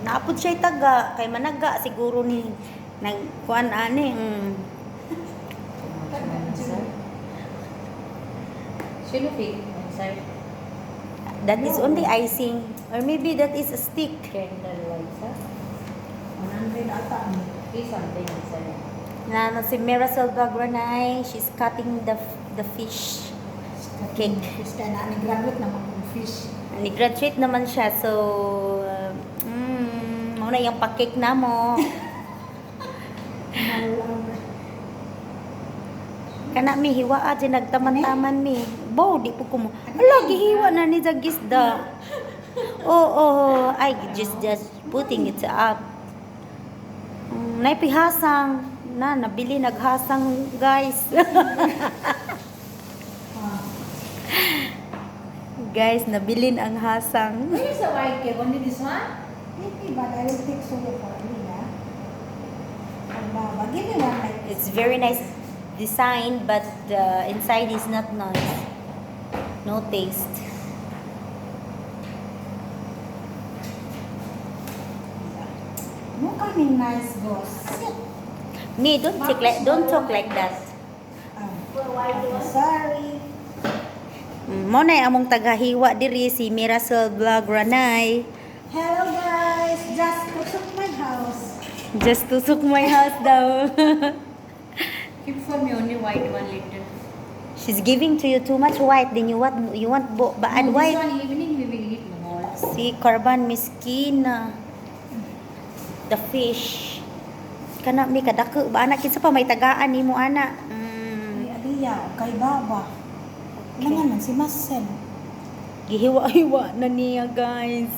Naapod siya taga kay managa siguro ni nagkuan ani. Sino fake inside? That is only icing or maybe that is a stick. Candle lights, ha? 100 ata ni. Be something inside. Na si Miracel Bagranay, she's cutting the fish cake. Fish kaya na ni graduate naman kung fish. Ni graduate naman siya, so mao na yung pa-cake na mo. Kana mi hiwa di nagtaman-taman mi. Bo, di po kumo. Ala, gihiwa na ni sa gisda. Oo, oh, ay just putting it up. Naipihasang na nabili naghasang, guys. Ah. Guys, nabilin ang hasang. Where is the white cake? Only this one? Maybe, but I will take solo for me, ha? For Baba. Give me one like this. It's very nice design, but the inside is not nice. No taste. No coming nice, boss. Sit. Me, don't talk like that. Ah, sorry. Mo na among tagahiwa diri si Miracel Vlog Ranay. Hello guys, just tusok my house. Just tusok my house daw. Keep for me only white one later. She's giving to you too much white, then you want bo baad No, white. this one evening we will eat more. Si Carban miskina. The fish. Kana mi kadako ba ana, kinsa pa may tagaan nimo ana? Ay, Aliyah, kay Baba. Kailangan man si Marcel. Gihiwa-hiwa na niya, guys.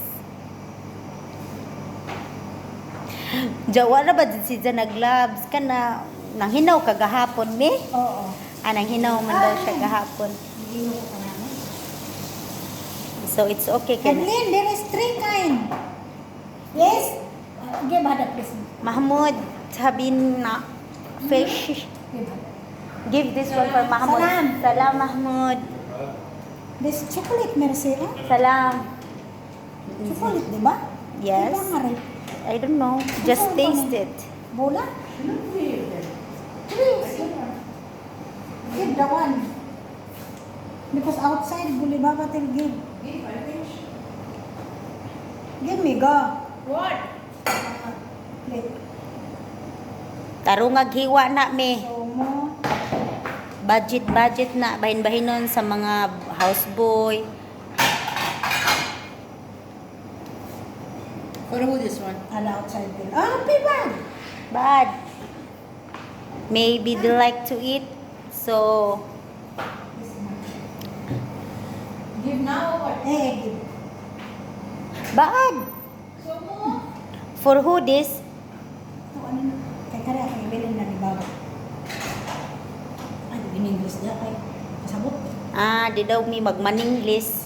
Jawa na ba si Jan nag-gloves kana nang hinaw kagahapon mi? Oo. Ah, nang hinaw man daw siya gahapon. Hindi ko ka naman. So it's okay kay Kathleen, there is three kind. Yes? Give her the please. Mahmud sabin na fish. Give her. Give this one for Mahmud. Salam. Salam, Mahmud. This chocolate, Mercy, ah? Salam. Chocolate, di ba? Yes. Di ba nga rin? I don't know. Just taste it. Bola? Please. Give the one. Because outside, Bulibaba will give. Give I fish. Give me, go. What? Plate. Tarungag hiwa na mi. So, mo. Budget budget na bahin-bahinon sa mga houseboy. For who this one? Ala outside bill. Ah, bad. Bad. Maybe they like to eat. So, This one. Give now or what? Eh, give. Bad. So more. For who this? Ito, ano na? Kay kare ako ibilin na ni Baba. Ay, in English na. Ay, kasabot. Ah, di daw mi magmaninglis.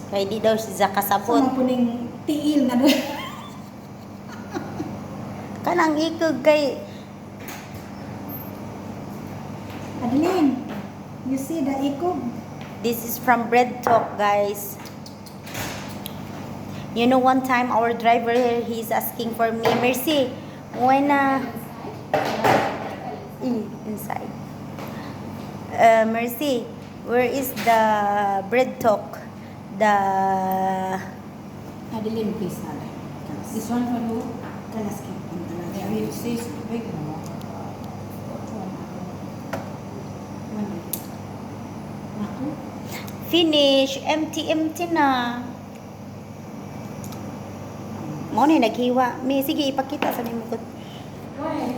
Kay di daw siya Sa kasabot. mga puning tiil na doon. Kanang ikog kay Adeline, you see the ikog? This is from Bread Talk, guys. You know, one time our driver, he's asking for me, "Mercy, when inside. Mercy, where is the Bread Talk?" The Adeline, please, Nada. This one for who? Kalaski. Yeah, we say it's big no. One. Ako? Finish, empty, empty na. Mo ni naghiwa. Mi, sige, ipakita sa nimo ko. Why?